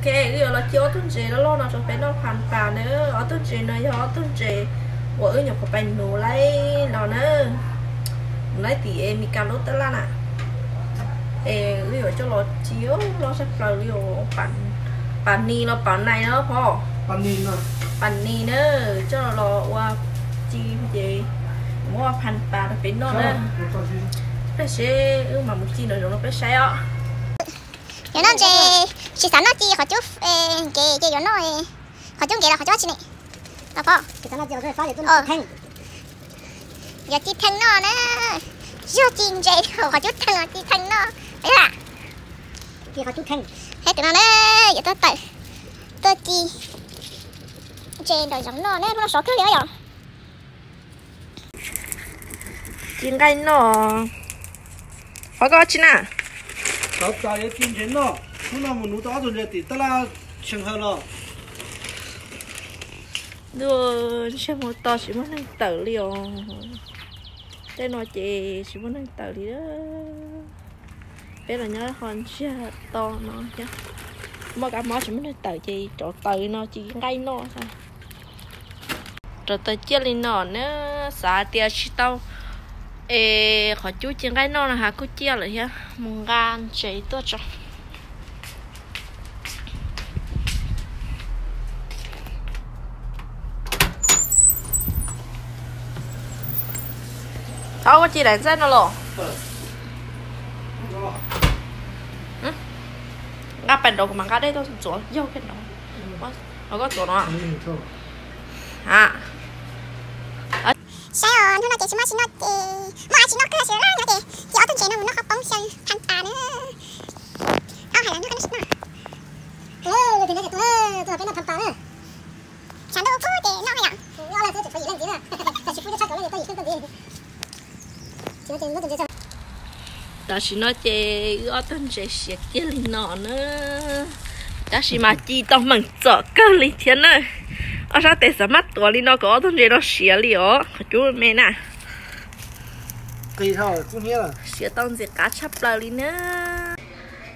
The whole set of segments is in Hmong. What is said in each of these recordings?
Ok, wb yuav los cia ob tug ntses loj loj no rau peb noj phas pas na. Ob tug ntses no yog ob tug ntses uas wb nyuam qhuav pais nuv laib los na, nuv laib tim Mes Kas lub tab laj na. Es wb yuav coj los cia loj tshaj plaws li os. Pas nis los pas nais no phom? Pas nis na, coj los ua ci ces muab ua phas pas rau peb noj na. Peb seb wb mam mus ci nraum zoov rau peb saib os. Yuav noj ntses, tsis xav noj ci qhov cub nkev ces yuav noj qhov cub nkev los qhov cub tsi ne. Yuav ci theej noj na, yog ci ntses qhov cub theej los ci theej noj. Thiab tus no na, yuav tuaj tawm, tuaj ci ntses nraum zoov noj na, hnub no sov kawg li yom. Ci nqaij noj. Qhov koj tsi na? Sov txaus yuav ci ntses noj, hnub no mus nuv tau ob tug ntses tim tab laj Tsheej Hawj los. Ntuj, ntsej muag to tsis muaj neeg tawm li os. Tej no ces tsis muaj neeg tawm li. Peb los nyob qhov ntsiag to no thiab, muaj kab mob tsis muaj neeg tawm ces rauv taws no ci nqaij noj. Rauv taws ciaj li no na, xav tias tsis tau es qhov cub ci nqaij noj no has kuj ciaj lawm thiab, mus nqa ntses tuaj tso. Thaub, koj ci daim ntxaij no los? Nqa pais nraud kuv mam nqa dej tuaj ntxuav yaug kiag nraud. Koj ntxuav no. Saib os, hnub no ces tsis muaj tsi noj ces muaj tsi noj kawg xwb na, ces cia ob tug ntses no mus noj qhob poob xyaw phas pas na. Thaub hais los noj koj noj sim noj. Tus no ces tuaj, tuaj peb noj phas pas na. Tshav ntuj kub ces noj yom. Tam sim no ces wb ob tug ntses siav kiag li no na, tab sis mas ci tau meem txom kawg li thiab na. Ob sab tes xav mab tuav li no kom ob tug ntses no siav li os, qhov cub me na. Siav tau ntxim qab tshaj plaws li na.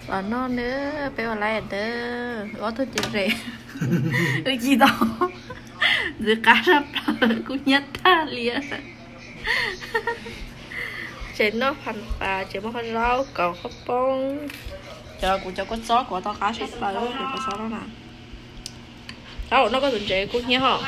Los noj na, peb ua laiv ntawd, ob tug ntses, wb ci tau ntxim qab tshaj plaws, kub hnyiab tag li. Tseem noj phas pas, tseem muaj qhov zaub kaus qhob poob. Cov kuv cov kua txob kuv tau qab tshaj plaws, cov kua txob no na. Thaub, noj koj tus ntses kub hnyiab hos.